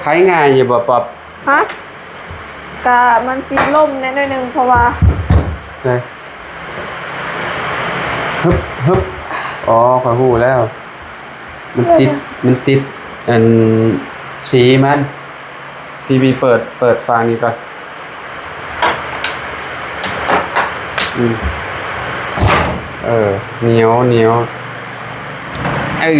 ໄຂງ່າຍຢູ່ບໍ່ ປັອບ? ຮະ? ກະມັນຊິລົ້ມແດ່ໜ້ອຍໜຶ່ງ ເພາະວ່າ ໃສ່ ຮຶບ ຮຶບ ອໍ ຂ້ອຍຮູ້ແລ້ວ ມັນຕິດ ເອີ ມັນຕິດອັນສີມັນ. ພີ່ ພີ່ເປີດ ເປີດຝານີ້ກ່ອນ. ອືມ ເອີ ໜຽວ ໜຽວ ເອີ.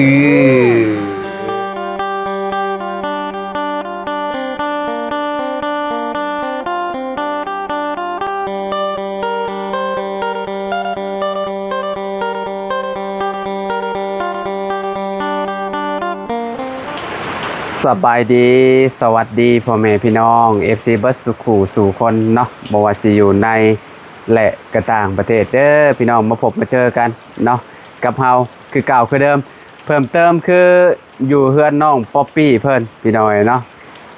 ສະບາຍດີ ສະຫວັດດີພໍ່ແມ່ພີ່ນ້ອງ ເອັຟຊີ ເບິດສູ່ຄູ່ສູ່ຄົນເນາະ, ບໍ່ວ່າຊິຢູ່ໃນ ແລະ ກະຕ່າງປະເທດເດີພີ່ນ້ອງ, ມາພົບມາເຈີກັນເນາະ ກັບເຮົາຄືເກົ່າຄືເດີມ. ເພີ່ມເຕີມຄືຢູ່ເຮືອນນ້ອງປັອບປີ້ເພິ່ນ ພີ່ນ້ອງເອີຍເນາະ.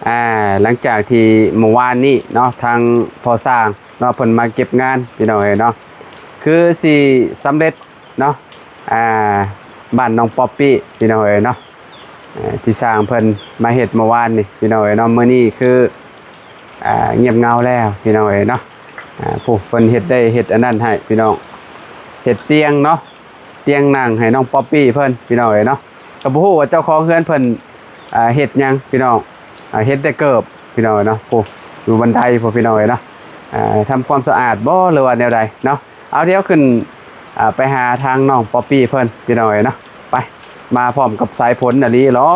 ອ່າ ຫຼັງຈາກທີ່ມື້ວານນີ້ເນາະ ທາງພໍ່ຊ່າງເນາະ ເພິ່ນມາເກັບງານ ພີ່ນ້ອງເອີຍເນາະ, ຄືຊິສຳເລັດເນາະ ອ່າ ບ້ານນ້ອງປັອບປີ້ ພີ່ນ້ອງເອີຍເນາະ. ເອີ ທີ່ຊ່າງເພິ່ນມາເຮັດມື້ວານນີ້ ພີ່ນ້ອງເອີຍເນາະ, ມື້ນີ້ຄື ອ່າ ງຽບເຫງົາແລ້ວ ພີ່ນ້ອງເອີຍເນາະ. ອ່າ ຜູ້ເພິ່ນເຮັດໄດ້ເຮັດອັນນັ້ນໃຫ້ ພີ່ນ້ອງ, ເຮັດຕຽງເນາະ ຕຽງນັ່ງໃຫ້ນ້ອງປັອບປີ້ເພິ່ນ ພີ່ນ້ອງເອີຍເນາະ. ກໍບໍ່ຮູ້ວ່າເຈົ້າຂອງເຮືອນເພິ່ນ ອ່າ ເຮັດຫຍັງ ພີ່ນ້ອງ, ອ່າ ເຮັດແຕ່ເກີບ ພີ່ນ້ອງເອີຍເນາະ. ໂອ້ ຢູ່ບັນໄດພຸ້ນ ພີ່ນ້ອງເອີຍເນາະ, ອ່າ ທຳຄວາມສະອາດບໍ່ ຫຼືວ່າແນວໃດເນາະ. ເອົາ ດຽວຂຶ້ນ ອ່າ ໄປຫາທາງນ້ອງປັອບປີ້ເພິ່ນ ພີ່ນ້ອງເອີຍເນາະ. ໄປ ມາພ້ອມກັບສາຍຝົນອີ່ຫຼີຫຼໍ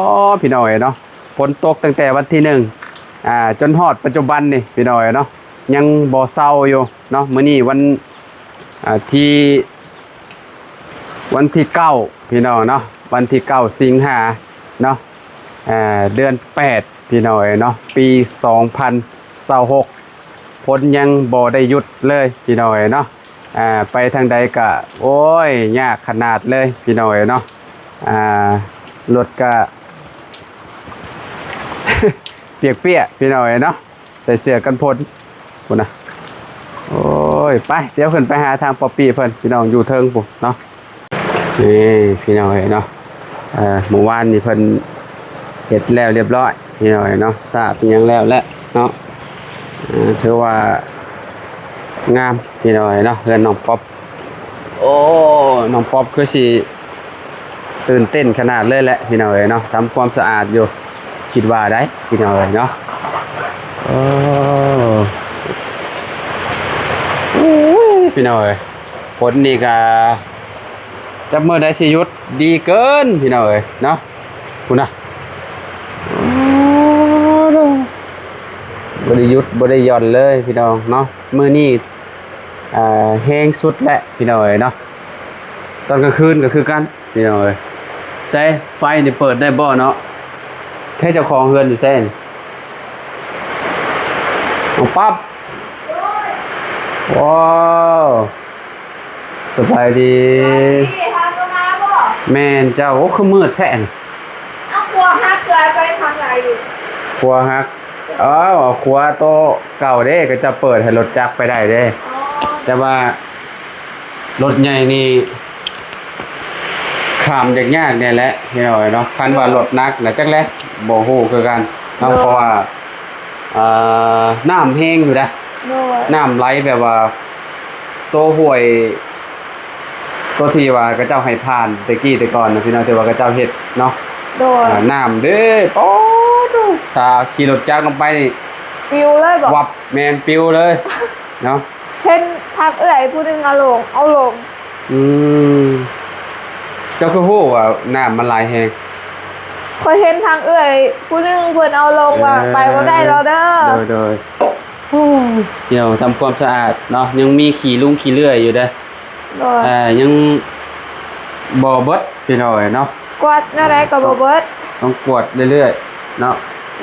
ພີ່ນ້ອງເອີຍເນາະ. ຝົນຕົກຕັ້ງແຕ່ວັນທີໜຶ່ງ ອ່າ ຈົນຮອດປັດຈຸບັນນີ້ ພີ່ນ້ອງເອີຍເນາະ, ຍັງບໍ່ເຊົາຢູ່ເນາະ. ມື້ນີ້ວັນ ອ່າ ທີ ວັນທີເກົ້າ ພີ່ນ້ອງເນາະ, ວັນທີເກົ້າ ສິງຫາເນາະ, ເດືອນແປດ ພີ່ນ້ອງເອີຍເນາະ, ປີສອງພັນຊາວຫົກ ຝົນຍັງບໍ່ໄດ້ຢຸດເລີຍ ພີ່ນ້ອງເອີຍເນາະ. ອ່າ ໄປທາງໃດກະ ໂອ້ຍ ຍາກຂະໜາດເລີຍ ພີ່ນ້ອງເອີຍເນາະ. ອ່າ ລົດກະ ປຽກໆ ພີ່ນ້ອງເອີຍເນາະ, ໃສ່ເສື້ອກັນຝົນພຸ້ນນະ. ໂອ້ຍ ໄປ ດຽວຂຶ້ນໄປຫາທາງປັອບປີ້ເພິ່ນ ພີ່ນ້ອງ, ຢູ່ເທິງພຸ້ນເນາະ. ນີ້ ພີ່ນ້ອງເອີຍເນາະ, ເອີ ມື້ວານນີ້ເພິ່ນເຮັດແລ້ວລຽບຮ້ອຍ ພີ່ນ້ອງເອີຍເນາະ, ສາບອີ່ຫຍັງແລ້ວແຫຼະເນາະ. ເອີ ຖືວ່າງາມ ພີ່ນ້ອງເອີຍເນາະ ເຮືອນນ້ອງປັອບ. ໂອ້ ນ້ອງປັອບຄືຊິຕື່ນເຕັ້ນຂະໜາດເລີຍແຫຼະ ພີ່ນ້ອງເອີຍເນາະ, ທຳຄວາມສະອາດຢູ່ ຄິດວ່າໄດ໋ ພີ່ນ້ອງເອີຍເນາະ. ໂອ້ ໂອ້ຍ ພີ່ນ້ອງເອີຍ ຝົນນີ້ກະຈັກມື້ໃດຊິຢຸດ ດີເກີນ ພີ່ນ້ອງເອີຍເນາະ. ພຸ້ນນະ ບໍ່ໄດ້ຢຸດບໍ່ໄດ້ຢ່ອນເລີຍ ພີ່ນ້ອງເນາະ. ມື້ນີ້ ອ່າ ແຮງສຸດແຫຼະ ພີ່ນ້ອງເອີຍເນາະ, ຕອນກາງຄືນກໍຄືກັນ ພີ່ນ້ອງເອີຍ. ໃສ ໄຟນີ້ເປີດໄດ້ບໍ່ເນາະ? ໃຜເຈົ້າຂອງເຮືອນຢູ່ໃສນີ້? ນ້ອງປັອບ. ວ້າວ ສະບາຍດີ. ສະບາຍດີ ພາກັນມາບໍ່? ແມ່ນເຈົ້າ. ໂອ້ ຄືມືດແທ້ນີ້. ເອົາ ຂົວຫັກ ຄືໄປທາງໃດ? ຂົວຫັກ. ເອົາ ຂົວໂຕເກົ່າເດ້ ເຂົາເຈົ້າເປີດໃຫ້ລົດຈັກໄປໄດ້ເດ້. ອໍ ແຕ່ວ່າລົດໃຫຍ່ນີ້ຂ້າມຍາກໆ ແດ່ແຫຼະ ພີ່ນ້ອງເອີຍເນາະ. ຄັນວ່າ ໂດຍ ລົດໜັກນະ ຈັກແຫຼະ ບໍ່ຮູ້ຄືກັນເນາະ. ໂດຍ ເພາະວ່າ ເອີ ນ້ຳແຮງຢູ່ນະ. ໂດຍ ນ້ຳໄຫຼແບບວ່າ ໂຕຫ້ວຍ ໂຕທີ່ວ່າເຂົາເຈົ້າໃຫ້ຜ່ານແຕ່ກີ້ແຕ່ກ່ອນນະ ພີ່ນ້ອງ, ທີ່ວ່າເຂົາເຈົ້າເຮັດເນາະ. ໂດຍ ອ່າ ນ້ຳເດ້ ປອດ ຖ້າຂີ່ລົດຈັກລົງໄປນີ້ ປິວເລີຍບໍ? ວັບ ແມ່ນ ປິວເລີຍເນາະ. ເຫັນທັງເອື້ອຍຜູ້ໜຶ່ງເອົາລົງ ເອົາລົງ. ອືມ ເຈົ້າຄືຮູ້ວ່ານ້ຳມັນຫຼາຍແຮງ? ຂ້ອຍເຫັນທັງເອື້ອຍຜູ້ໜຶ່ງເພິ່ນເອົາລົງວ່າ ເອີ ໄປບໍ່ໄດ້ແລ້ວເດີ. ໂດຍ ໂດຍ. ໂອ້ ເຈົ້າທຳຄວາມສະອາດເນາະ, ຍັງມີຂີ້ລຸງຂີ້ເລື່ອຍຢູ່ເດ້. ໂດຍ ອ່າ ຍັງບໍ່ເບິດ ພີ່ນ້ອງເອີຍເນາະ. ກວາດແນວໃດກໍບໍ່ເບິດ ຕ້ອງກວາດເລື້ອຍໆເນາະ.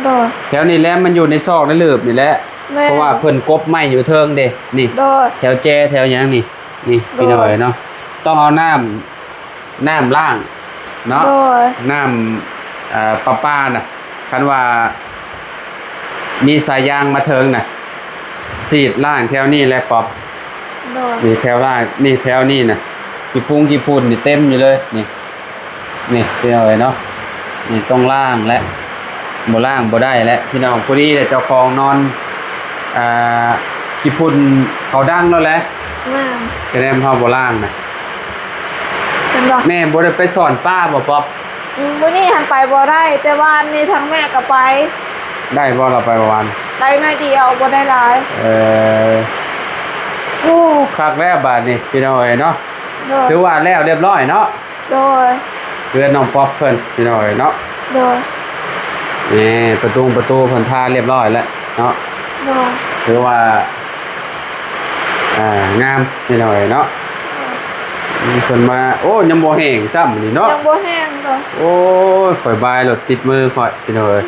ໂດຍ ແຖວນີ້ແຫຼະ ມັນຢູ່ໃນຊອກໃນຫຼີບນີ້ແຫຼະ. ແມ່ນ ເພາະວ່າເພິ່ນກົບໄມ້ຢູ່ເທິງເດ້ ນີ້. ໂດຍ ແຖວແຈແຖວຫຍັງນີ້ ນີ້ ໂດຍ ພີ່ນ້ອງເອີຍເນາະ, ຕ້ອງເອົານ້ຳ ນ້ຳລ້າງເນາະ. ໂດຍ ນ້ຳ ເອີ ປະປານະ, ຄັນວ່າມີສາຍຢາງມາເທິງນະ ສີດລ້າງແຖວນີ້ແຫຼະປອບ. ໂດຍ ນີ້ແຖວລ້າງ ນີ້ແຖວນີ້ນະ ຂີ້ຝຸ່ນ ຂີ້ຝຸ່ນນີ້ເຕັມຢູ່ເລີຍ ນີ້ ນີ້ ພີ່ນ້ອງເອີຍເນາະ, ນີ້ຕ້ອງລ້າງແຫຼະ. ບໍ່ລ້າງບໍ່ໄດ້ແຫຼະພີ່ນ້ອງ. ພໍດີແຫຼະເຈົ້າຂອງນອນ ອ່າ ຂີ້ຝຸ່ນເຂົາດັງແລ້ວແຫຼະ. ແມ່ນ. ຈະແນມເຮົາບໍ່ລ້າງນະ. ແມ່ນບໍ່? ແມ່ບໍ່ໄດ້ໄປສອນປາບໍ່ ປັອບ? ອືມ ມື້ນີ້ຫັ້ນໄປບໍ່ໄດ້ ແຕ່ວານນີ້ທາງແມ່ກໍໄປ. ໄດ້ບໍ່ລະໄປວານ? ໄດ້ໜ້ອຍດຽວ ບໍ່ໄດ້ຫຼາຍ. ເອີ ໂອ້ ຄັກແລ້ວບາດນີ້ພີ່ນ້ອງເອີຍເນາະ. ໂດຍ. ຖືວ່າແລ້ວລຽບຮ້ອຍເນາະ. ໂດຍ. ເຮືອນນ້ອງປັອບເພິ່ນພີ່ນ້ອງເອີຍເນາະ. ໂດຍ. ນີ້ປະຕຸງປະຕູເພິ່ນທາລຽບຮ້ອຍແລ້ວເນາະ. ໂດຍ. ຖືວ່າ ອ່າ ງາມພີ່ນ້ອງເອີຍເນາະ. ໂດຍ. ເພິ່ນມາ ໂອ້ ຍັງບໍ່ແຫ້ງຊ້ຳນີ້ເນາະ. ຍັງບໍ່ແຫ້ງດອກ. ໂອ້ຍ ຂ້ອຍບາຍໂລດ ຕິດມືຂ້ອຍພີ່ນ້ອງເອີຍ.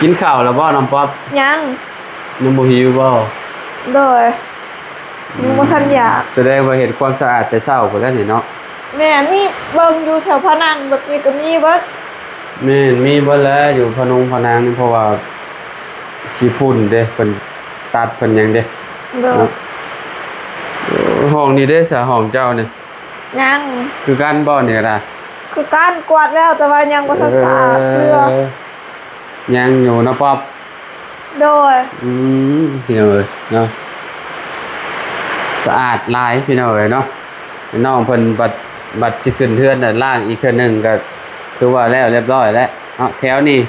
ກິນເຂົ້າແລ້ວບໍ່ນ້ອງປັອບ? ຍັງ. ຍັງບໍ່ຫິວບໍ່? ໂດຍ. ອືມ ຍັງບໍ່ທັນຢາກ. ສະແດງວ່າເຮັດຄວາມສະອາດແຕ່ເຊົ້າພຸ້ນແຫຼະນີ້ເນາະ. ແມ່ນ ນີ້ເບິ່ງຢູ່ແຖວຜະນັງແບບນີ້ກໍມີເບິດ. ແມ່ນ ມີເບິດແຫຼະ ຢູ່ຜະນົງຜະນັງນີ້ ເພາະວ່າຂີ້ຝຸ່ນເດ້ ເພິ່ນຕັດເພິ່ນຫຍັງເດ້. ໂດຍ. ເນາະ. ໂອ້ ຫ້ອງນີ້ເດ້ ສາ ຫ້ອງເຈົ້ານີ້? ຍັງ. ຄືກັນບໍ່ນີ້ກໍໄດ້? ຄືກັນ ກວາດແລ້ວ ແຕ່ວ່າຍັງບໍ່ທັນສະອາດເທື່ອ. ເອີ ຍັງຢູ່ເນາະ ປັອບ. ໂດຍ. ອືມ ພີ່ນ້ອງເອີຍເນາະ ສະອາດຫຼາຍພີ່ນ້ອງເອີຍເນາະ. ນ້ອງເພິ່ນບັດ ບັດຊິຂຶ້ນເຮືອນນະ ລ້າງອີກເທື່ອໜຶ່ງກໍຖືວ່າແລ້ວລຽບຮ້ອຍແລ້ວເນາະ. ແຖວນີ້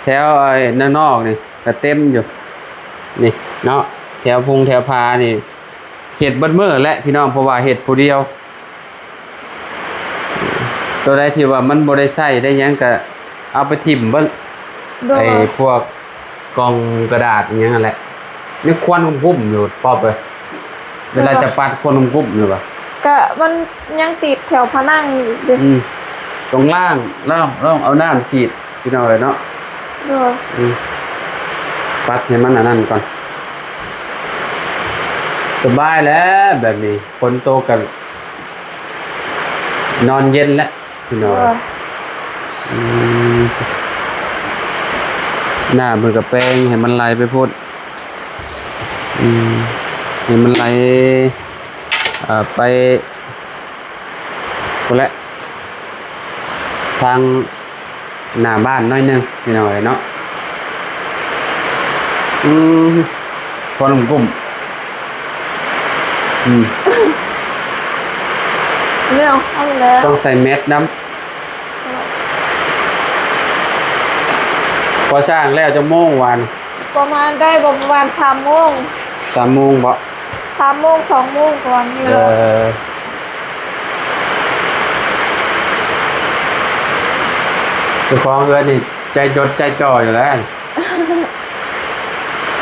ແຖວ ເອີ ນອກໆນີ້ກໍເຕັມຢູ່ນີ້ເນາະ. ແຖວພຸງແຖວຜານີ້ ເຮັດເບິດມື້ແຫຼະພີ່ນ້ອງ ເພາະວ່າເຮັດຜູ້ດຽວ. ໂຕໃດທີ່ວ່າມັນບໍ່ໄດ້ໃຊ້ໄດ້ຫຍັງກະເອົາໄປຖິ້ມເບິດ. ໂດຍ. ໄອ້ພວກກ່ອງກະດາດອີ່ຫຍັງຫັ້ນແຫຼະ ຍັງຄວັນກຸ້ມໆຢູ່ ປອບເອີຍ. ເວລາຈະປັດຄວັນກຸ້ມໆຢູ່ວ່າ ກະມັນຍັງຕິດແຖວຜະນັງຢູ່ເດ້. ອືມ ຕ້ອງລ້າງ ລອງ ລອງເອົານ້ຳສີດ ພີ່ນ້ອງເອີຍເນາະ. ໂດຍ. ອືມ ປັດໃຫ້ມັນອັນນັ້ນກ່ອນ. ສະບາຍແຫຼະແບບນີ້ ຝົນຕົກກໍນອນເຢັນແຫຼະພີ່ນ້ອງ. ໂດຍ. ອືມ ນ້ຳເພິ່ນກໍແປງໃຫ້ມັນໄຫຼໄປພຸ້ນ. ອືມ ໃຫ້ມັນໄຫຼ ເອີ ໄປ ພຸ້ນແຫຼະ ທາງໜ້າບ້ານໜ້ອຍໜຶ່ງ ພີ່ນ້ອງເອີຍເນາະ. ອືມ ຄວັນກຸ້ມໆ. ອືມ ແລ້ວ ເອົາແລ້ວ ຕ້ອງໃສ່ແມັດນຳ. ກໍ່ສ້າງແລ້ວຈັກໂມງວານ? ປະມານ ໄດ້ປະມານສາມໂມງ. ສາມໂມງບໍ? ສາມໂມງ ສອງໂມງປະມານນີ້ແຫຼະ. ເອີ ເຈົ້າຂອງເຮືອນນີ້ໃຈຈົດໃຈຈໍ່ຢູ່ແລ້ວ.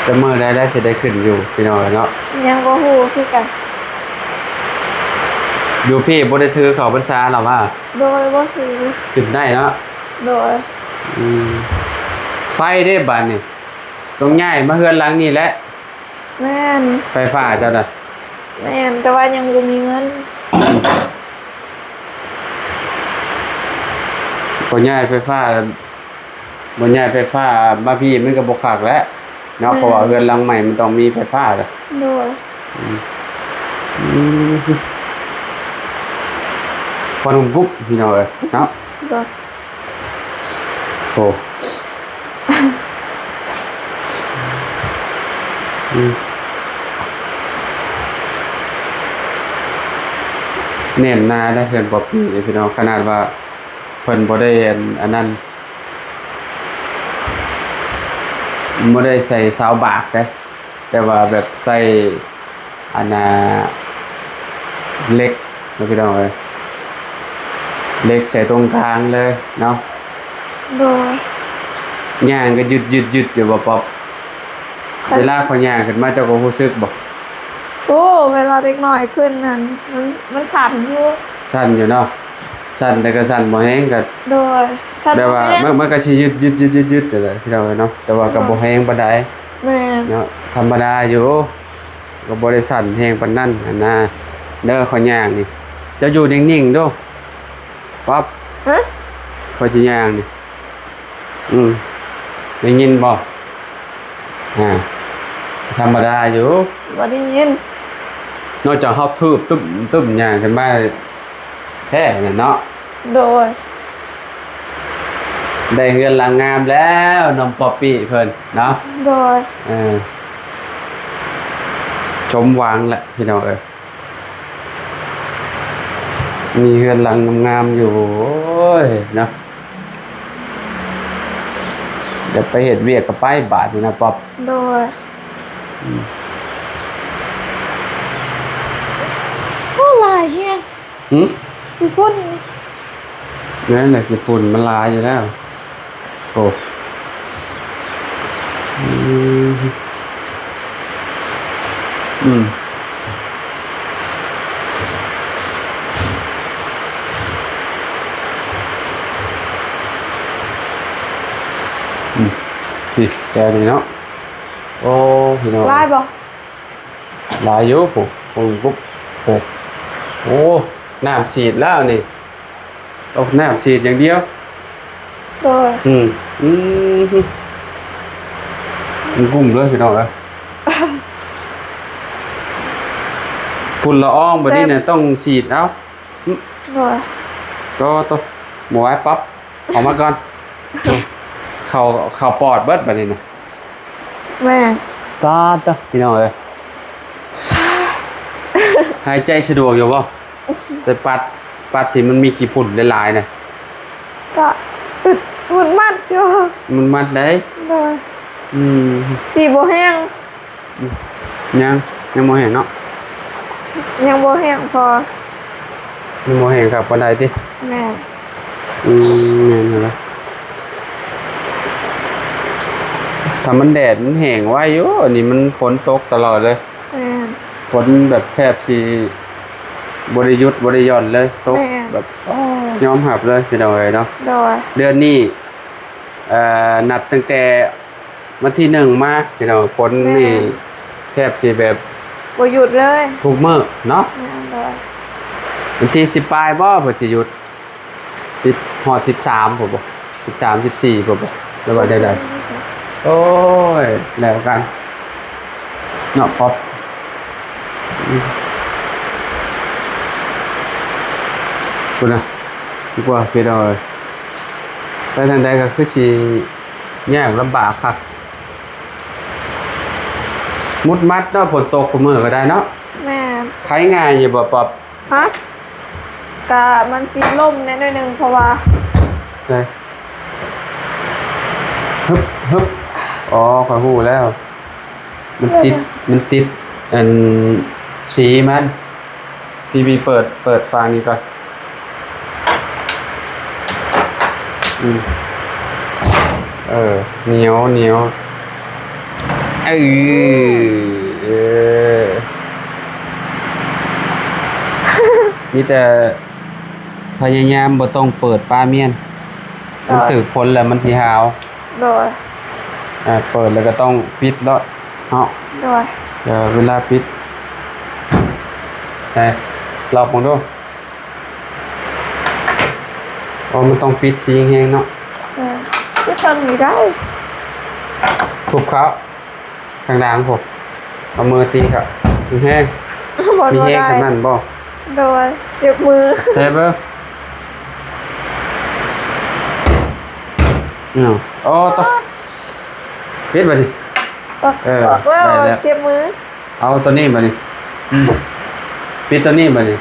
ແຕ່ມື້ໃດໄດ້ ຊິໄດ້ຂຶ້ນຢູ່ ພີ່ນ້ອງເອີຍເນາະ. ຍັງບໍ່ຮູ້ຄືກັນ. ຢູ່ພີ້ບໍ່ໄດ້ຖືເຂົ້າພັນສາລະຫວາ? ໂດຍ ບໍ່ຖື. ຂຶ້ນໄດ້ເນາະ. ໂດຍ. ອືມ ໄຟເດ້ບາດນີ້? ຕ້ອງຍ້າຍມາເຮືອນຫຼັງນີ້ແຫຼະ. ແມ່ນ. ໄຟຟ້າເຈົ້ານະ? ແມ່ນ ແຕ່ວ່າຍັງບໍ່ມີເງິນ. ບໍ່ຍ້າຍໄຟຟ້າ ບໍ່ຍ້າຍໄຟຟ້າມາພີ້ມັນກໍບໍ່ຄັກແຫຼະເນາະ. ແມ່ນ. ເພາະວ່າເຮືອນຫຼັງໃໝ່ມັນຕ້ອງມີໄຟຟ້າແຫຼະ. ໂດຍ. ອືມ ອືມ ຄວັນກຸບໆ ພີ່ນ້ອງເອີຍເນາະ. ໂດຍ. ໂອ້ ອືມ ແໜ້ນໜາເດ້ເຮືອນປອບປີນີ້ພີ່ນ້ອງ. ຂະໜາດວ່າເພິ່ນບໍ່ໄດ້ອັນ ອັນນັ້ນ ບໍ່ໄດ້ໃສ່ເສົາບາກເດ້ ແຕ່ວ່າແບບໃສ່ ອັນນ່າ ເຫຼັກເນາະ ພີ່ນ້ອງເອີຍ ເຫຼັກໃສ່ຕົງກາງເລີຍເນາະ. ໂດຍ. ຍ່າງກໍຍືດໆໆຢູ່ບໍ່ປອບ? ຄັນ ເວລາຂ້ອຍຍ່າງຂຶ້ນມາ ເຈົ້າກໍຮູ້ສຶກບໍ່? ໂອ້ ເວລາເດັກນ້ອຍຂຶ້ນນັ້ນ ມັນ ມັນສັ່ນຢູ່. ສັ່ນຢູ່ເນາະ. ສັ່ນແຕ່ກໍສັ່ນບໍ່ແຮງກໍ ໂດຍ ສັ່ນ ແບບວ່າ ບໍ່ແຮງ ມັນ ມັນກໍຊິຍືດໆໆໆນັ້ນແຫຼະ ພີ່ນ້ອງເອີຍເນາະ ແຕ່ວ່າກໍ ໂດຍ ບໍ່ແຮງປານໃດ. ແມ່ນ. ເນາະ ທຳມະດາຢູ່. ກໍບໍ່ໄດ້ສັ່ນແຮງປານນັ້ນຫັ້ນນາ. ເດີ ຂ້ອຍຍ່າງນີ້ ເຈົ້າຢູ່ນິ່ງໆດູ ປັອບ. ຮະ? ຂ້ອຍຊິຍ່າງນີ້. ອືມ ໄດ້ຍິນບໍ່? ອ່າ ທຳມະດາຢູ່. ບໍ່ໄດ້ຍິນ. ນອກຈາກເຮົາຖືບຕຶ້ມໆຍ່າງຂຶ້ນມາແທ້ນັ້ນເນາະ. ໂດຍ. ໄດ້ເຮືອນຫຼັງງາມແລ້ວ ນ້ອງປອບປີ້ເພິ່ນເນາະ. ໂດຍ. ເອີ ສົມຫວັງແຫຼະພີ່ນ້ອງເອີຍ ມີເຮືອນຫຼັງງາມໆຢູ່. ໂອ້ຍເນາະ ຢາກໄປເຮັດວຽກກໍໄປບາດນີ້ນະປອບ. ໂດຍ. ອືມ ໂອ້ ຫຼາຍແຮງ. ຫື? ຂີ້ຝຸ່ນ. ແມ່ນແຫຼະ ຂີ້ຝຸ່ນມັນຫຼາຍຢູ່ແລ້ວ. ໂອ້ ອືມ ອືມ ອືມ ນີ້ແຖວນີ້ເນາະ. ໂອ້ ພີ່ນ້ອງ ຫຼາຍບໍ່? ຫຼາຍຢູ່ພຸ້ນ ໂອ້ ໂອ້ ໂອ້ ນ້ຳສີດແລ້ວນີ້. ໂອ້ ນ້ຳສີດຢ່າງດຽວ. ໂດຍ. ອືມ ອືມ ມັນກຸ້ມເລີຍພີ່ນ້ອງເອີຍ ຝຸ່ນລະອອງບາດນີ້ນະ ຕ້ອງສີດເອົາ. ໂດຍ. ໂຕ ໂຕ ບໍ່ໄຫວປັບ ອອກມາກ່ອນ ເຂົ້າ ເຂົ້າປອດເບິດບາດນີ້ນະ. ແມ່ນ. ຕາດເດີ ພີ່ນ້ອງເອີຍ ຫາຍໃຈສະດວກຢູ່ບໍ່? ໄປປັດ ປັດທີ່ມັນມີຂີ້ຝຸ່ນຫຼາຍໆນະ ກະອຶດ ມຶນມັດຢູ່ ມຶນມັດໃດ໋. ໂດຍ. ອືມ ສີບໍ່ແຫ້ງ. ອືມ ຍັງ ຍັງບໍ່ແຫ້ງເນາະ ຍັງບໍ່ແຫ້ງພໍ ຍັງບໍ່ແຫ້ງຄັກປານໃດຕິ. ແມ່ນ. ອືມ ແມ່ນຫັ້ນລະ ຖ້າມັນແດດມັນແຫ້ງໄວຢູ່ ອັນນີ້ມັນຝົນຕົກຕະຫຼອດເລີຍ. ແມ່ນ. ຝົນແບບແທບຊິບໍ່ໄດ້ຢຸດບໍ່ໄດ້ຢ່ອນເລີຍ ຕົກ ແມ່ນ ແບບ ໂອ້ ຍອມຮັບເລີຍພີ່ນ້ອງເອີຍເນາະ. ໂດຍ. ເດືອນນີ້ ເອີ ນັບຕັ້ງແຕ່ ວັນທີໜຶ່ງມາພີ່ນ້ອງ ຝົນນີ້ ແມ່ນ ແທບຊິແບບບໍ່ຢຸດເລີຍ ທຸກມື້ເນາະ. ແມ່ນ. ໂດຍ. ວັນທີສິບປາຍບໍ່ເພິ່ນຊິຢຸດ ສິບ ຮອດສິບສາມພຸ້ນບໍ່ ສິບສາມ ສິບສີ່ພຸ້ນບໍ່ ຫຼືວ່າໃດໆ. ໂອ້ຍ ແລ້ວກັນເນາະ ປອບ ອືມ ພຸ້ນນະ ດີກວ່າພີ່ນ້ອງເອີຍ ໄປທາງໃດກໍຄືຊິ ຍາກລຳບາກຄັກ ມຸດມັດເນາະ ຝົນຕົກຄູ່ມື້ກໍໄດ້ເນາະ. ແມ່ນ. ໄຂງ່າຍຢູ່ບໍ່ປອບ? ຮະ? ກະມັນຊິລົ້ມແດ່ໜ້ອຍໜຶ່ງ ເພາະວ່າ ໃສ? ຮຶບ ຮຶບ ອໍ ຂ້ອຍຮູ້ແລ້ວ ມັນຕິດ ມັນຕິດອັນສີມັນ. ພີ່ບີເປີດ ເປີດຝານີ້ກ່ອນ. ອືມ ເອີ ໜຽວ ໜຽວ ເອີ ເອີ ມີແຕ່ພະຍາຍາມບໍ່ຕ້ອງເປີດປາມຽນ ມັນຖືກຝົນແລ້ວມັນຊິຫາວ. ໂດຍ. ອ່າ ເປີດແລ້ວກໍຕ້ອງປິດເນາະ ເນາະ. ໂດຍ. ເອີ ເວລາປິດ ໃສ່ ລອກເບິ່ງດູ. ອໍ ມັນຕ້ອງປິດສີແຮງໆເນາະ. ເອີ ຄືຊັ້ນນີ້ໄດ້ ທຸບເຂົ້າ ທາງດາງພຸ້ນ ເອົາມືຕີເຂົ້າແຮງໆ. ບໍ່ ມີແຮງ ບໍ່ໄດ້ ສ່ຳນັ້ນບໍ່? ໂດຍ ເຈັບມື. ແຊບເບິ່ງ. ອືມ ອໍ ຕະ ປິດບາດນີ້. ເອີ ບອກແລ້ວ ໄດ້ແລ້ວ ເຈັບມື. ເອົາຕົວນີ້ບາດນີ້. ອືມ ປິດຕົວນີ້ບາດນີ້.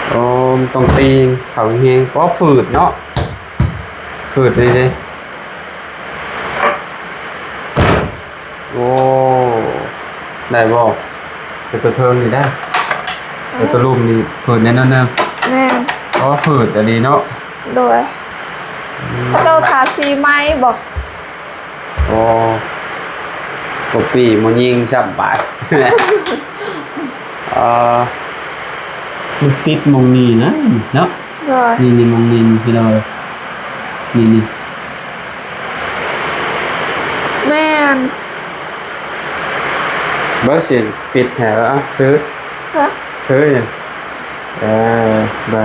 ໂອ້ ມັນຕ້ອງຕີເຂົ້າແຮງໆ ເພາະຝືດເນາະ ຝືດອີ່ຫຼີເດ້. ໂອ້ ໄດ້ບໍ່? ແຕ່ຕົວເທິງນີ້ໄດ້ ແຕ່ຕົວລຸ່ມນີ້ຝືດແນ່ນອນເດີ. ແມ່ນ. ອໍ ຝືດອີ່ຫຼີເນາະ. ໂດຍ. ອືມ ເຂົາເຈົ້າທາສີໃໝ່ບໍ? ໂອ້ ບໍ່ປີ້ບໍ່ຍິງຊ້ຳບາດ. ເອີ ມັນຕິດໝ່ອງນີ້ນະເນາະ. ໂດຍ. ນີ້ ນີ້ ໝ່ອງນີ້ພີ່ນ້ອງເອີຍ ນີ້ ນີ້. ແມ່ນ. ເບິ່ງຊິປິດໃຫ້ ເອົາ ຖື ຮະ? ຖືນີ້. ເອີ ໄດ້.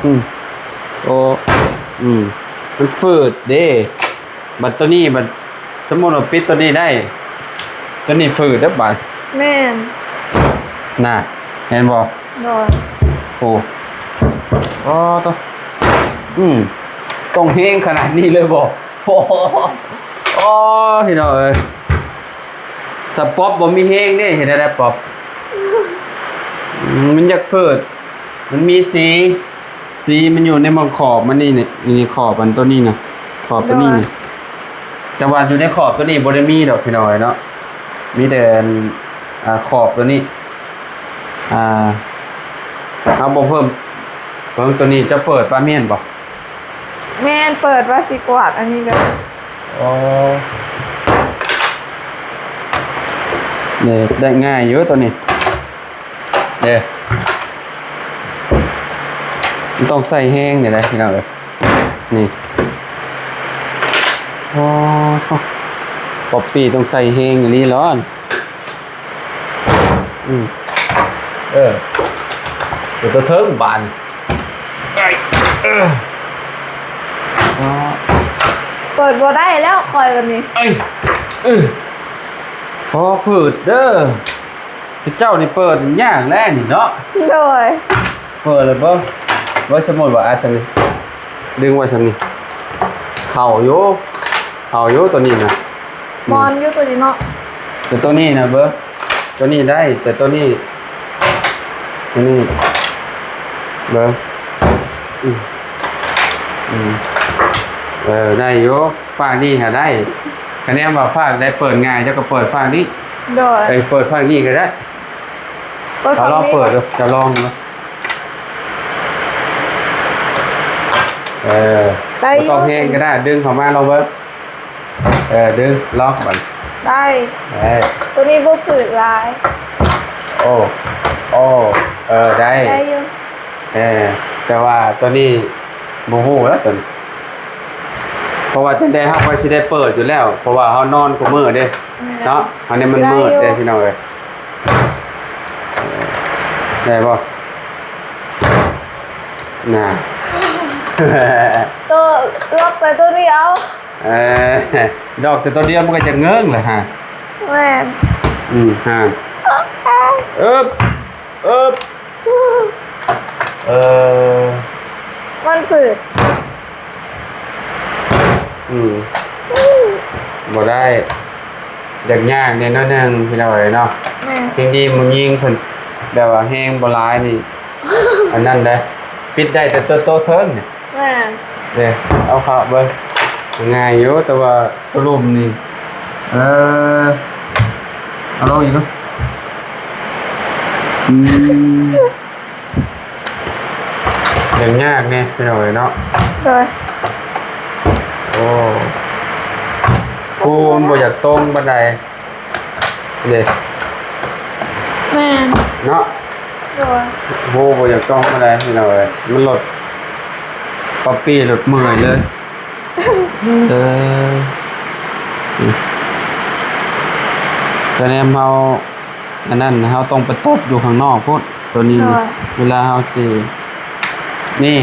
ອືມ ໂອ້ ອືມ ມັນຝືດເດ້. ບັດໂຕນີ້ ບັດສົມມຸດວ່າປິດໂຕນີ້ໄດ້ ໂຕນີ້ຝືດເດີບາດ. ແມ່ນ. ນະ ເຫັນບໍ່? ໂດຍ ໂອ້ ອໍ ໂຕ ອືມ ຕ້ອງແຮງຂະໜາດນີ້ເລີຍບໍ່? ໂອ້ ໂອ້ ພີ່ນ້ອງເອີຍ ສະປັອບບໍ່ມີແຮງເດ້ ເຮັດແນວໃດປັອບ? ອືມ ມັນຢາກຝືດ ມັນມີສີ ສີມັນຢູ່ໃນໝ່ອງຂອບມັນນີ້ ນີ້ ນີ້ຂອບອັນໂຕນີ້ນະ ຂອບໂຕນີ້ນະ ໂດຍ ແຕ່ວ່າຢູ່ໃນຂອບໂຕນີ້ບໍ່ໄດ້ມີດອກ ພີ່ນ້ອງເອີຍເນາະ ມີແຕ່ອັນ ອ່າ ຂອບໂຕນີ້ ອ່າ ເຮົາບໍ່ເພີ່ມ ເບິ່ງໂຕນີ້ຈະເປີດປານແມ່ນບໍ່? ແມ່ນ ເປີດວ່າຊິກວາດອັນນີ້ເດີ ອໍ ນີ້ ໄດ້ງ່າຍຢູ່ໂຕນີ້ ເດ້ ມັນຕ້ອງໃສ່ແຮງນີ້ແຫຼະ ພີ່ນ້ອງເອີຍ ນີ້ ໂອ້ ປັອບປີ້ຕ້ອງໃສ່ແຮງອີ່ຫຼີຫຼໍ ອືມ ເອີ ເປັນຕົວເທິງບາດນີ້ ເອີ ເປີດບໍ່ໄດ້ແລ້ວຂ້ອຍບັດນີ້ ເອີ ເອີ ພໍຝືດເດີ ເຈົ້ານີ້ເປີດຍາກແລ້ວນີ້ເນາະ ໂດຍ ເປີດແລ້ວບໍ່ ວ່າສົມມຸດວ່າ ອ່າ ຊັ້ນນີ້ ດຶງໄວ້ສ່ຳນີ້ ເຂົ້າຢູ່ ເຂົ້າຢູ່ໂຕນີ້ນະ ອືມ ມ່ອນຢູ່ໂຕນີ້ເນາະ ແຕ່ໂຕນີ້ນະເບິ່ງ ໂຕນີ້ໄດ້ ແຕ່ໂຕນີ້ ໂຕນີ້ ເບິ່ງ ອືມ ອືມ ເອີ ໄດ້ຢູ່ ຟາກນີ້ຫາໄດ້ ຄະແນນວ່າຟາກໃດເປີດງ່າຍ ເຈົ້າກໍເປີດຟາກນີ້ ໂດຍ ເອີ ເປີດຟາກນີ້ກໍໄດ້ ເປີດ ເອົາລອງເປີດດູ ເຈົ້າລອງດູ ເອີ ໄດ້ຢູ່ ບໍ່ຕ້ອງແຮງກໍໄດ້ ດຶງເຂົ້າມາລອງເບິ່ງ ເອີ ດຶງ ລອງບັດ ໄດ້ ເອີ ໂຕນີ້ບໍ່ຝືດຫຼາຍ ໂອ້ ໂອ້ ເອີ ໄດ້ ໄດ້ຢູ່ ເອີ ແຕ່ວ່າໂຕນີ້ບໍ່ຮູ້ແລ້ວໂຕນີ້ ເພາະວ່າຈັ່ງໃດເຮົາກໍຊິໄດ້ເປີດຢູ່ແລ້ວ ເພາະວ່າເຮົານອນຄູ່ມື້ເດ້ ແມ່ນ ເນາະ ອັນນີ້ມັນມືດເດ້ ໄດ້ຢູ່ ພີ່ນ້ອງເອີຍ ໄດ້ບໍ່? ນາ ໂຕ ລັອກແຕ່ໂຕດຽວ ເອີ ລັອກແຕ່ໂຕດຽວມັນກໍຈະເງິ້ງແຫຼະຫາ ແມ່ນ ອືມ ຫາ ເອີບ ເອີບ ເອີ ມັນຝືດ ອືມ ບໍ່ໄດ້ ຢາກຍາກແດ່ໜ້ອຍໜຶ່ງ ພີ່ນ້ອງເອີຍເນາະ ແມ່ນ ເພງດີຜູ້ຍິງເພິ່ນແບບວ່າແຮງບໍ່ຫຼາຍນີ້ ອັນນັ້ນເດ້ ປິດໄດ້ແຕ່ໂຕ ໂຕເທິງນີ້ ແມ່ນ ເດ້ ເອົາເຂົ້າເບິ່ງ ງ່າຍຢູ່ ແຕ່ວ່າໂຕລຸ່ມນີ້ ເອີ ເອົາລົງອີກດູ ອືມ ຍັງຍາກແດ່ພີ່ນ້ອງເອີຍເນາະ ໂດຍ ໂອ້ ພູມັນບໍ່ຢາກຕົງປານໃດເດ້ ແມ່ນ ເນາະ ໂດຍ ພູບໍ່ຢາກຕົງປານໃດພີ່ນ້ອງເອີຍ ມັນລົດ ປັອບປີ້ລົດເມື່ອຍເລີຍ ເອີ ກະແນມເຮົາ ອັນນັ້ນເຮົາຕ້ອງໄປຕົບຢູ່ຂ້າງນອກພຸ້ນ ໂຕນີ້ນະ ໂດຍ ເວລາເຮົາຊິ ນີ້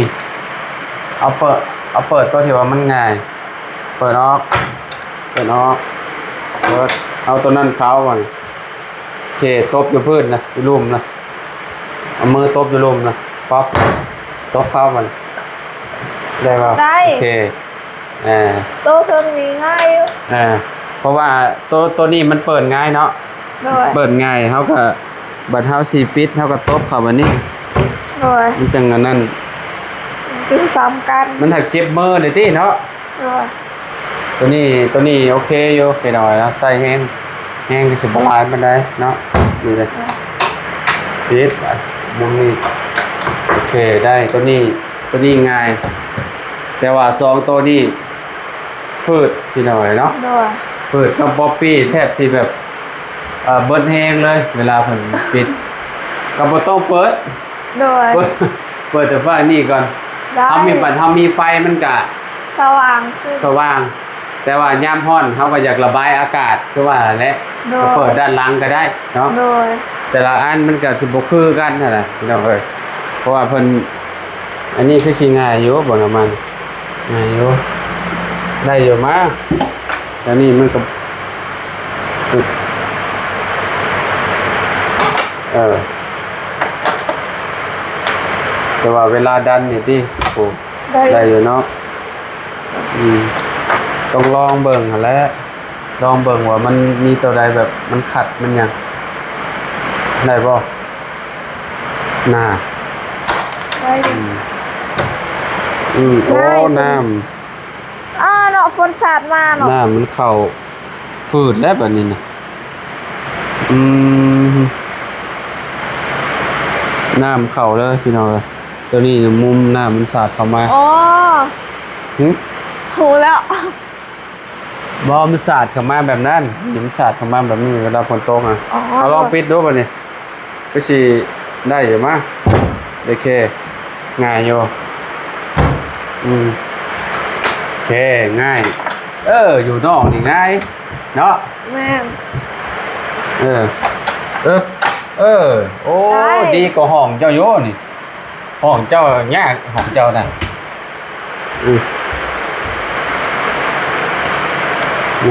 ເອົາເປີດ ເອົາເປີດໂຕທີ່ວ່າມັນງ່າຍ ເປີດອອກ ເປີດອອກ ເປີດ ເອົາໂຕນັ້ນເຂົ້າ ບາດນີ້ ໂອເຄ ຕົບຢູ່ພື້ນນະ ຢູ່ລຸ່ມນະ ເອົາມືຕົບຢູ່ລຸ່ມນະ ປັອບ ຕົບເຂົ້າ ບາດນີ້ ໄດ້ບໍ່? ໄດ້ ໂອເຄ ອ່າ ໂຕເທິງນີ້ງ່າຍຢູ່ ອ່າ ເພາະວ່າໂຕ ໂຕນີ້ມັນເປີດງ່າຍເນາະ ໂດຍ ເປີດງ່າຍ ເຮົາກໍ ບັດເຮົາຊິປິດ ເຮົາກໍຕົບເຂົ້າບາດນີ້ ໂດຍ ມັນຈັ່ງອັນນັ້ນ ຈຶ່ງສ່ຳກັນ ມັນຫາກເຈັບມືເດ້ຕິເນາະ ໂດຍ ໂຕນີ້ ໂຕນີ້ໂອເຄຢູ່ ເປັນຫຍັງເນາະ ໃສ່ແຮງ ແຮງກໍຊິບໍ່ຫຼາຍປານໃດເນາະ ນີ້ເດ້ ອ່າ ປິດ ມຸມນີ້ ໂອເຄ ໄດ້ ໂຕນີ້ ໂຕນີ້ງ່າຍ ແຕ່ວ່າສອງໂຕນີ້ຝືດ ພີ່ນ້ອງເນາະ ໂດຍ ຝືດກັບປັອບປີ້ແທບຊິແບບ ເອີ ເບິດແຮງເລີຍ ເວລາເພິ່ນປິດ ກໍບໍ່ຕ້ອງເປີດ ໂດຍ ເປີດ ເປີດແຕ່ໄຟນີ້ກ່ອນ ໄດ້ ເຮົາມີ ບັດເຮົາມີໄຟມັນກະສະຫວ່າງຂຶ້ນ ສະຫວ່າງ ແຕ່ວ່າຍາມຮ້ອນເຮົາກໍຢາກລະບາຍອາກາດຄືວ່າແຫຼະ ໂດຍ ກໍເປີດດ້ານຫຼັງກໍໄດ້ເນາະ ໂດຍ ແຕ່ລະອັນມັນກໍຊິບໍ່ຄືກັນຫັ້ນນະພີ່ນ້ອງເອີຍ ເພາະວ່າເພິ່ນ ອັນນີ້ຄືຊິງ່າຍຢູ່ ເບິ່ງນຳມັນ ງ່າຍຢູ່ ໄດ້ຢູ່ ມາ ແຕ່ນີ້ມັນກໍ ເອີ ຕ່ວ່າເວລາດັນນີ້ຕິ ໂອ້ ໄດ້ ໄດ້ຢູ່ເນາະ. ອືມ ຕ້ອງລອງເບິ່ງຫັ້ນແຫຼະ ລອງເບິ່ງວ່າມັນມີຕົວໃດແບບມັນຂັດມັນຫຍັງ ໄດ້ບໍ່? ໜ້າ ໄດ້ຢູ່. ອືມ ອືມ ໂອ້ ໄດ້ຢູ່ ນ້ຳ ອ່າ ເນາະ ຝົນສາດມາເນາະ ນ້ຳມັນເຂົ້າ ຝືດແລ້ວບາດນີ້ນະ. ອືມ ນ້ຳເຂົ້າເລີຍພີ່ນ້ອງເອີຍ ຕົວນີ້ມຸມນ້ຳມັນສາດເຂົ້າມາ. ອໍ ຫຶ? ຮູ້ແລ້ວ ບໍ່ ມັນສາດເຂົ້າມາແບບນັ້ນ ມັນສາດເຂົ້າມາແບບນີ້ເວລາຝົນຕົກນະ. ອໍ ເອົາລອງປິດດູບາດນີ້. ຄືຊິໄດ້ຢູ່ມະ ໂອເຄ ງ່າຍຢູ່. ອືມ ໂອເຄ ງ່າຍ. ເອີ ຢູ່ນອກນີ້ງ່າຍເນາະ. ແມ່ນ ເອີ ເອີ ເອີ ໂອ້ ໄດ້ ດີກວ່າຫ້ອງເຈົ້າຢູ່ນີ້ ຫ້ອງເຈົ້າຍາກ ຫ້ອງເຈົ້ານະ. ອື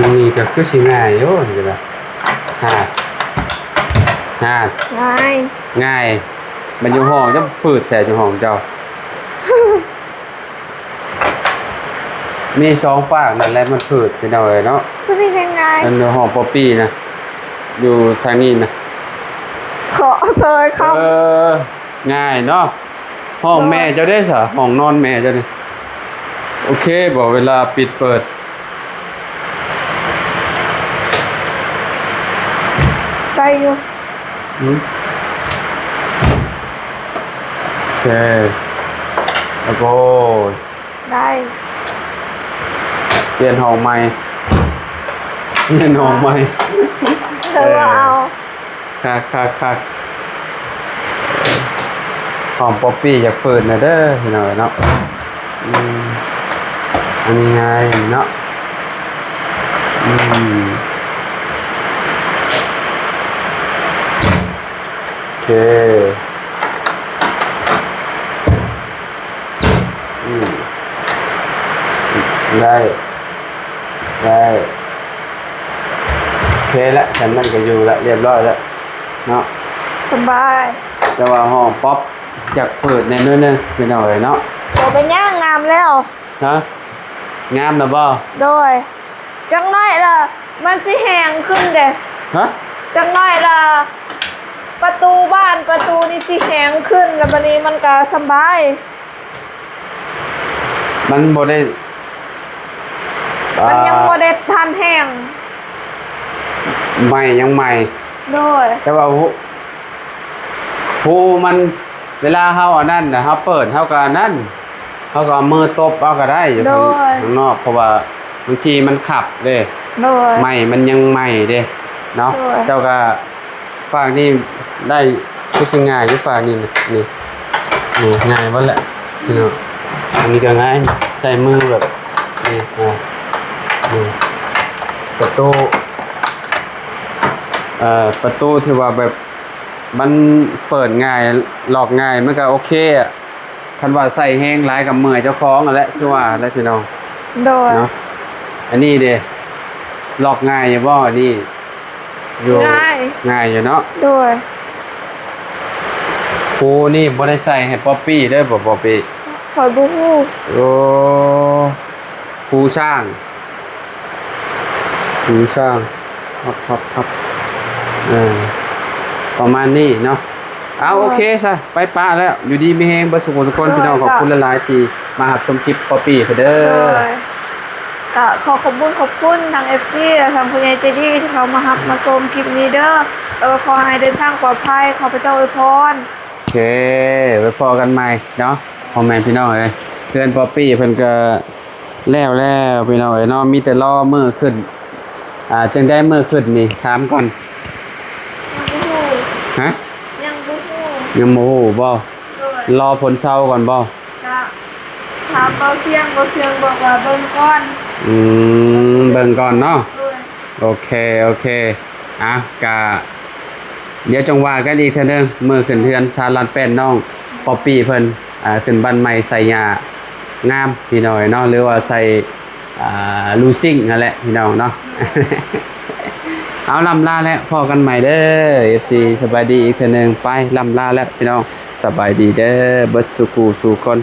ມ ນີ້ກໍຄືຊິງ່າຍຢູ່ ນີ້ກໍໄດ້. ຫາ ຫາ ງ່າຍ ງ່າຍ. ມັນຢູ່ຫ້ອງຈະຝືດແທ້ ຢູ່ຫ້ອງເຈົ້າ ມີສອງຟາກນັ້ນແຫຼະ ມັນຝືດ ພີ່ນ້ອງເອີຍເນາະ. ຄືມີແຮງງ່າຍ ອັນຫ້ອງປອບປີ້ນະ ຢູ່ທາງນີ້ນະ ເຄາະເຊີຍເຂົ້າ. ເອີ ງ່າຍເນາະ. ຫ້ອງແມ່ເຈົ້າເດ້ສະ ຫ້ອງນອນແມ່ເຈົ້ານີ້ ໂອເຄບໍ່ ເວລາປິດເປີດ? ໄດ້ຢູ່. ອືມ ໂອເຄ ໂອ້ໂຫ ໄດ້ ປ່ຽນຫ້ອງໃໝ່ ປ່ຽນຫ້ອງໃໝ່. ເອີ ເອີ ວ່າເອົາ ຄັກໆໆ ຫອມປອບປີ້ຢາກຝືດແດ່ເດີພີ່ນ້ອງເອີຍເນາະ. ອືມ ອັນນີ້ງ່າຍເນາະ. ອືມ ໂອເຄ. ອືມ ໄດ້ ໄດ້ ໂອເຄລະ ຊັ້ນມັນກໍຢູ່ລະ ລຽບຮ້ອຍລະເນາະ ສະບາຍ. ແຕ່ວ່າຫ້ອງປັອບຢາກຝືດແດ່ໜ້ອຍໜຶ່ງ ພີ່ນ້ອງເອີຍເນາະ. ບໍ່ເປັນຫຍັງ ງາມແລ້ວ. ຮະ ງາມລະບໍ່? ໂດຍ. ຈັກໜ້ອຍລະມັນຊິແຮງຂຶ້ນເດ້. ຮະ? ຈັກໜ້ອຍລະປະຕູບ້ານປະຕູນີ້ຊິແຮງຂຶ້ນ ລະບາດນີ້ມັນກະສະບາຍ. ມັນບໍ່ໄດ້ ມັນຍັງ ອ່າ ບໍ່ໄດ້ທັນແຮງ ໃໝ່ ຍັງໃໝ່. ໂດຍ. ແຕ່ວ່າຮູ ຮູມັນ ເວລາເຮົາອັນນັ້ນນະ ເຮົາເປີດ ເຮົາກໍອັນນັ້ນ ເຮົາກໍເອົາມືຕົບເອົາກໍໄດ້ຢູ່ ໂດຍ ຂ້າງ ຂ້າງນອກ ເພາະວ່າບາງທີມັນຂັບເດ້. ໂດຍ. ໃໝ່ ມັນຍັງໃໝ່ເດ້ເນາະ. ໂດຍ. ເຈົ້າກໍຟາກນີ້ໄດ້ ຄືຊິງ່າຍຢູ່ຟາກນີ້ນະ ນີ້ ນີ້ງ່າຍເບິດແຫຼະພີ່ນ້ອງ. ອັນນີ້ກໍງ່າຍ ໃຊ້ມືແບບນີ້ ອ່າ ນີ້ ປະຕູ ເອີ ປະຕູທີ່ວ່າແບບ ມັນເປີດງ່າຍ ລັອກງ່າຍ ມັນກໍໂອເຄອະ. ຄັນວ່າໃຊ້ແຮງຫຼາຍກໍເມື່ອຍເຈົ້າຂອງຫັ້ນແຫຼະ ຄືວ່າແຫຼະພີ່ນ້ອງ. ໂດຍ. ເນາະ ອັນນີ້ເດ ລັອກງ່າຍຢູ່ບໍ່? ອັນນີ້ຢູ່ ງ່າຍ ງ່າຍຢູ່ເນາະ. ໂດຍ. ຄູນີ້ບໍ່ໄດ້ໃສ່ໃຫ້ປັອບປີ້ເດີ ບໍ່ ປັອບປີ້? ຂ້ອຍບໍ່ຮູ້. ໂອ້ ຄູຊ່າງ ຫູຊ່າງ ພັບ ພັບ ພັບ ເອີ ປະມານນີ້ເນາະ. ເອົາ ໂອເຄຊະ ໄປປະແລ້ວ ຢູ່ດີມີແຮງເບິດສູ່ຜູ້ສູ່ຄົນ ໂດຍ ພີ່ນ້ອງ. ຂອບ ກໍ ຄຸນຫຼາຍໆທີ່ມາຮັບຊົມຄລິບປອບປີ້ເດີ. ໂດຍ ກໍຂໍຂອບບຸນຂອບຄຸນທາງເອັຟຊີ ແລະ ທາງຜູ້ໃຫຍ່ໃຈດີທີ່ເຂົ້າມາຮັບມາຊົມຄລິບນີ້ເດີ. ເອີ ຂໍໃຫ້ເດີນທາງປອດໄພ ຂ້າພະເຈົ້າອວຍພອນ. ໂອເຄ ໄວ້ພໍ້ກັນໃໝ່ເນາະ ພໍ່ແມ່ພີ່ນ້ອງເອີຍ. ເຮືອນປອບປີ້ເພິ່ນກໍ ແລ້ວແລ້ວພີ່ນ້ອງເອີຍເນາະ ມີແຕ່ລໍມື້ຂຶ້ນ. ອ່າ ຈັ່ງໃດມື້ຂຶ້ນນີ້ ຖາມກ່ອນ. ຍັງບໍ່ຮູ້. ຮະ? ຍັງບໍ່ຮູ້. ຍັງບໍ່ຮູ້ບໍ່? ໂດຍ. ລໍຝົນເຊົາກ່ອນບໍ່? ກະຖາມເບົາຊຽງ ເບົາຊຽງບອກວ່າເບິ່ງກ່ອນ. ອືມ ເບິ່ງກ່ອນເນາະ. ໂດຍ. ໂອເຄ ໂອເຄ. ອ່ະ ກະ ດຽວຈັ່ງວ່າກັນອີກເທື່ອໜຶ່ງ ມື້ຂຶ້ນເຮືອນຊານລ້ານແປ້ນ ນ້ອງປອບປີ້ເພິ່ນ ອ່າ ຂຶ້ນບ້ານໃໝ່ໃສ່ຫຍ້າງາມພີ່ນ້ອງເນາະ ຫຼືວ່າໃສ່ ອ່າ ລູຊິງຫັ້ນແຫຼະພີ່ນ້ອງເນາະ. ເອົາ ລ່ຳລາແລ້ວ ພໍ້ກັນໃໝ່ເດີ ເອັຟຊີ ສະບາຍດີອີກເທື່ອໜຶ່ງ. ໄປ ລ່ຳລາແລ້ວພີ່ນ້ອງ. ສະບາຍດີເດີ ເບິດສູ່ຄູ່ສູ່ຄົນ